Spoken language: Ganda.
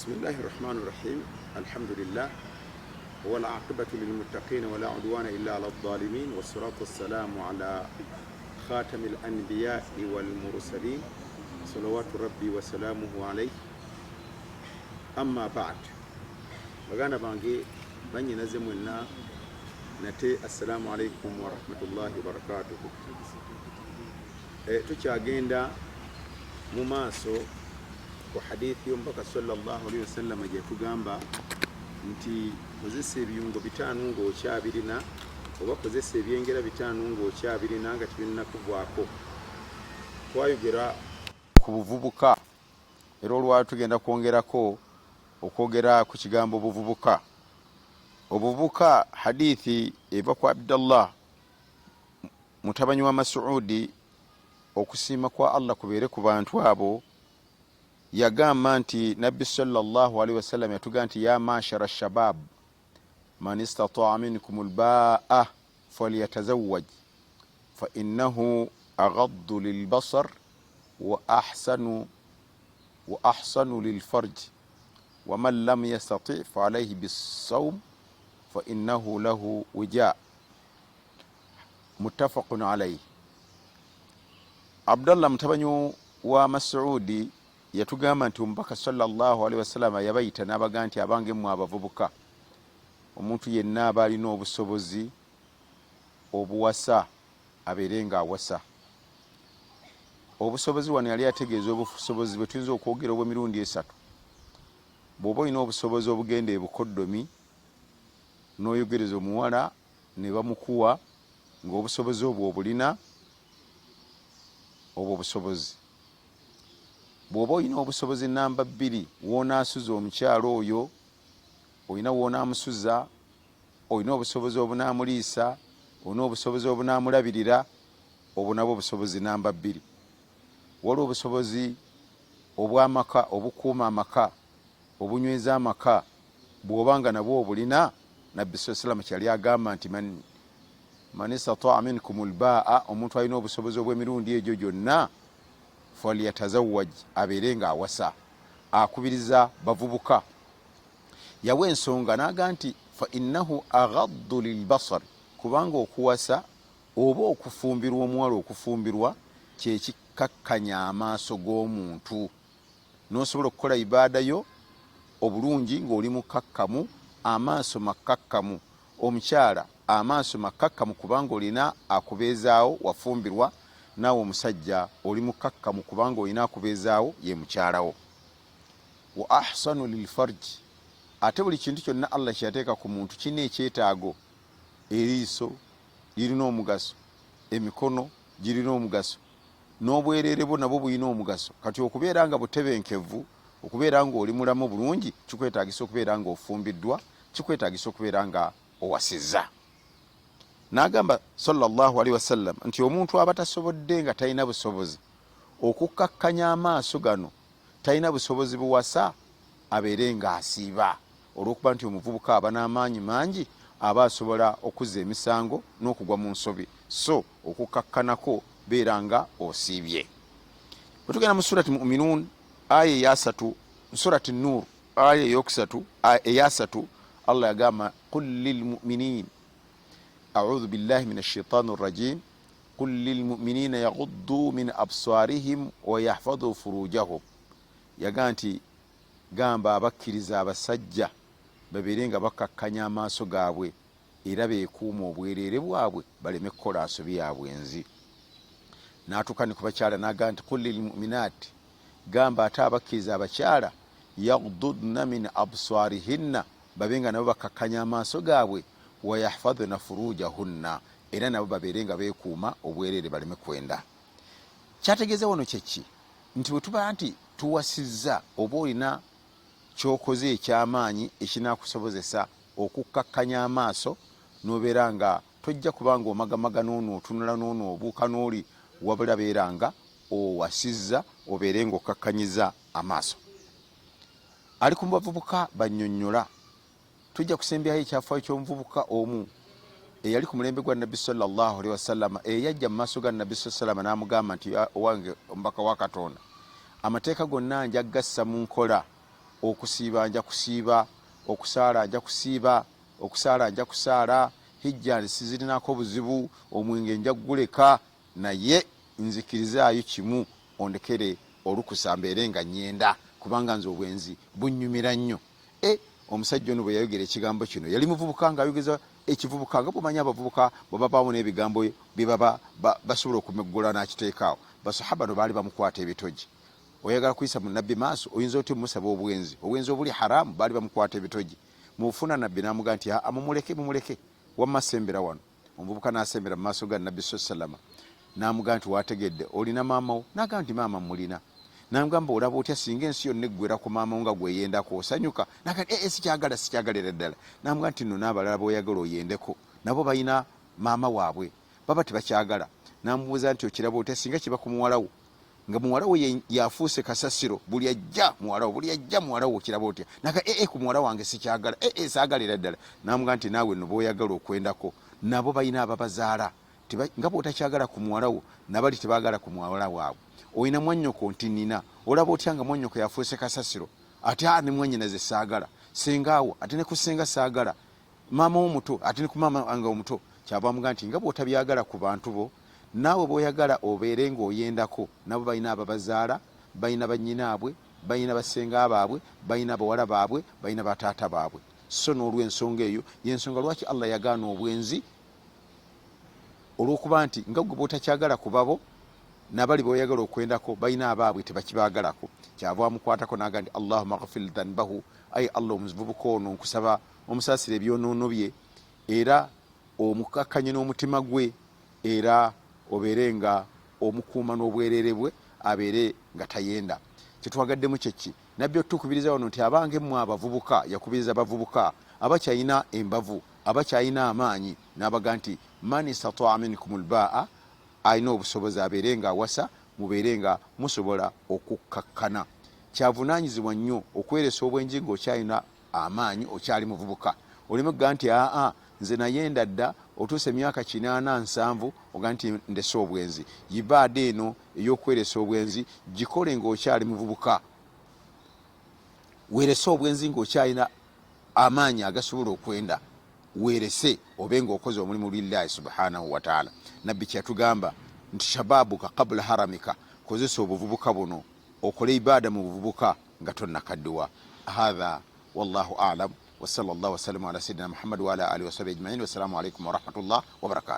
Bismillahi rahmani rahim alhamdulillah wal aqibatu lilmuttaqin wala udwana illa ala dhalimin wassalatu wassalamu ala khatamil anbiyai wal mursalin salawatu rabbi wasalamuhu alaihi amma ba'd. Baganda bange, banyinaze mwenna, nate assalamu alaikum warahmatullahi wabarakatuhu. Tukyagenda mu maaso ku hadithi y'omubaka sallallahu alaihi wasallam gyetugamba nti kozesa ebiyungo 5 ng'okyabirina, oba kozesa ebyengera 5 ng'okyabirina nga tebinnakuvaako. Twayogera ku buvubuka, era olwali tugenda kwongerako okwogera ku kigambo buvubuka. Obuvubuka, hadithi eva ku Abdallah mutabanyi wa Masuudi, okusiima kwa Allah kubeere ku bantu abo, yagamba nti Nabbi sallallahu alaihi wasallam yatugamba nti ya mashara shabab man istataa minkum albaa falyatazawwaj fa innahu aghaddu lilbasar wa ahsanu lilfarj wa man lam yastati fa alayhi bisawm fa innahu lahu wija. Muttafaqun alayhi. Abdallah mutabanyi wa Masuudi yatugamba nti omubaka sallallahu alaihi wasallam yabayita n'abaga nti abange mmwe abavubuka, omuntu yenna aba alina obusobozi obuwasa abeere nga awasa. Obusobozi wano yali ategeeza obusobozi bwe tuyinza okwogera obw'emirundi 3. Bw'oba olina obusobozi obugenda ebukoddomi n'oyogereza omuwala ne bamukuwa ng'obusobozi obwo obulina, obwo obusobozi. Bw'oba olina obusobozi namba 2, w'onaasuza omukyalo oyo, olina w'onaamusuza, olina obusobozi obunaamuliisa, olina obusobozi obunaamulabirira, obwo nabwo obusobozi namba 2. Waliwo obusobozi obw'amaka, obukuuma amaka, obunyweza amaka, bw'oba nga nabwo obulina. Nabbi sallallahu alaihi wasallam kyali agamba nti man istataa minkum albaa, omuntu alina obusobozi obw'emirundi egyo gyonna, falyatazawwaj, abeere nga awasa. Akubiriza bavubuka, yawa ensonga n'aga nti fa innahu aghaddu lilbasar, kubanga okuwasa oba okufumbirwa omuwala, okufumbirwa kyekikakkanya amaaso g'omuntu, n'osobola okukola ibaada yo obulungi ng'oli mukakkamu, amaaso makakkamu. Omukyala amaaso makakkamu kubanga olina akubeezaawo, wafumbirwa, naawe omusajja oli mukakkamu kubanga olina akubeezaawo, ye mukyalawo. Wa ahsanu lilfarji, ate buli kintu kyonna Allah kyeyateeka ku muntu kirina ekyetaago. Eriiso lirina omugaso, emikono girina omugaso, n'obwereere bwo nabwo bulina omugaso. Kati okubeera nga butebenkevu, okubeera ng'oli mulamu bulungi, kikwetaagisa okubeera ng'ofumbiddwa, kikwetaagisa okubeera nga owasizza. N'agamba sallallahu alaihi wasallam nti omuntu aba tasobodde, nga talina busobozi okukkakkanya amaaso gano, talina busobozi buwasa, abeere ng'asiiba, olw'okuba nti omuvubuka aba n'amaanyi mangi, aba asobola okuzza emisango n'okugwa mu nsobi. So okukkakkanako beera nga osiibye. Bwe tugenda mu surati Muminun aya eyasatu, surati Nur aya eyokusatu, eyasatu, Allah yagamba qul lilmuminin, audhu billahi min ashaitani rrajim, qul lilmuminina yaghuddu min absarihim wa yahfadhu furujahum. Yagamba nti gamba abakkiriza abasajja babeere nga bakakkanya amaaso gaabwe era beekuuma obwereere bwabwe baleme kukola nsobi ya bwenzi. N'atuuka ne ku bakyala n'agamba nti qul lilmuminaati, gamba ate abakkiriza abakyala, yaghdudna min absarihinna, babe nga nabo bakakkanya amaaso gaabwe, wa yahfadhna furujahunna, era nabo babeere nga beekuuma obwereere baleme kwenda. Kyategeeza wano kyeki? Nti bwe tuba nti tuwasizza, oba olina kyokoze ekyamaanyi ekinaakusobozesa okukkakkanya amaaso n'obeera nga tojja kuba nga omagamaga n'ono otunula n'ono obuuka n'oli, wabula beera nga owasizza, obeere nga okkakkanyiza amaaso. Ali ku bavubuka bannyonnyola, tujja kusembyayo ekyafaayo ky'omuvubuka omu eyali ku mulembe gwa Nabbi sallallahu alaihi wasallam, eyajja mu maaso ga Nabbi sallallahu alaihi wasallam n'amugamba nti owange omubaka wa Katonda, amateeka gonna nja gassa mu nkola, Okusiiba nja kusiiba, okusaala nja kusiiba, okusaala nja kusaala, hijja sizirinako buzibu, omwenge nja kuguleka, naye nzikirizaayo kimu, ondekere olukusa mbeere nga nyenda, kubanga nze obwenzi bunnyumira nnyo. E, omusajja ono bwe yayogera ekigambo kino yali muvubuka ng'ayogeza ekivubuka, nga bwomanyi abavubuka bwe babaawo n'ebigambo bye baba basobola okumeggola n'akiteekaawo. Basahaba no baali bamukwata ebitogi. Oyagala kuyisa mu nabbi maaso, oyinza otya omusaba obwenzi, obwenzi obuli haramu? Baali bamukwata ebitogi mubufuna. Nabbi n'amugaa nti aa, mumuleke, mumuleke, wamma sembera wano. Omuvubuka n'asembera mu maaso ga nabbi sa sallama, n'amugaa nti wategedde olina maama wo? N'agamba nti maama mulina. N'amugamba, olaba otya singa ensi yonna eggwera ku maama wo nga gweyendako, osanyuka? Naga nti ee, sikyagala, sikyagalira ddala. N'amugaa nti nno n'abalala b'oyagala oyendeko nabo balina maama waabwe, baba tebakyagala. N'amubuuza nti okiraba otya singa kiba ku muwala wo, nga muwala we yafuuse kasasiro, buli ajja muwala wo, buli ajja muwala wo, okiraba otya? Naga ee, ku muwala wange sikyagala, ee, saagalira ddala. N'amugaa nti naawe nno b'oyagala okwendako nabo balina ababazaala, nga bw'otakyagala ku muwala wo, nabali tebaagala ku muwala waabwe. Olina mwannyoko? Nti nina. Olaba otya nga mwannyoko yafuuse kasasiro? Ate a, ne mwannyinaze saagala. Sengaawo? Ate ne ku senga saagala. Maama wo muto? Ate ne ku maama wange omuto. Kyava amugaa nti nga bw'otabyagala ku bantu bo, naawe bw'oyagala obeere ng'oyendako nabo balina ababazaala, balina bannyinaabwe, balina basenga baabwe, balina bawala baabwe, balina bataata baabwe. So n'olw'ensonga eyo y'ensonga lwaki Allah yagaana obwenzi, olw'okuba nti nga gwe bw'otakyagala ku babo, nabali boyagala okwendako balina abaabwe tebakibaagalako. Kyava amukwatako naga nti allahuma gfir dhanbahu, ayi Allah, omuvubuka ono nkusaba omusaasire ebyonoono bye, era omukakkanye n'omutima gwe, era obeere nga omukuuma n'obwerere bwe, abeere nga tayenda. Kyetwagaddemu kyeki? Nabbi otutukubiriza wano nti abange mmwe abavubuka, yakubiriza bavubuka abakyalina embavu, abakyalina amaanyi, n'abaga nti man istataa minkum lbaa, alina obusobozi abeere nga awasa, mubeere nga musobola okukkakkana. Kyavunaanyizibwa nnyo okweresa obwenji ng'okyalina amaanyi, okyali muvubuka. Oleme kugaa nti aa, nze nayenda dda, otuuse emyaka 80, 70, oga nti ndese obwenzi. Ibaada eno ey'okweresa obwenzi gikole ng'okyali muvubuka. Weerese obwenzi ng'okyalina amaanyi agasobola okwenda, weerese obe ng'okoze omulimu lillahi subhanahu wataala. Nabbi kyeyatugamba nti shababuka qabula haramika, kozesa obuvubuka buno okole ibaada mu buvubuka nga tonnakaddiwa. Hatha wallahu alam, wasala llah wasalama ala sayidina Muhammad waala alihi wasahbi ajmain. Wassalamu alaikum warahmatullah wabarakatu.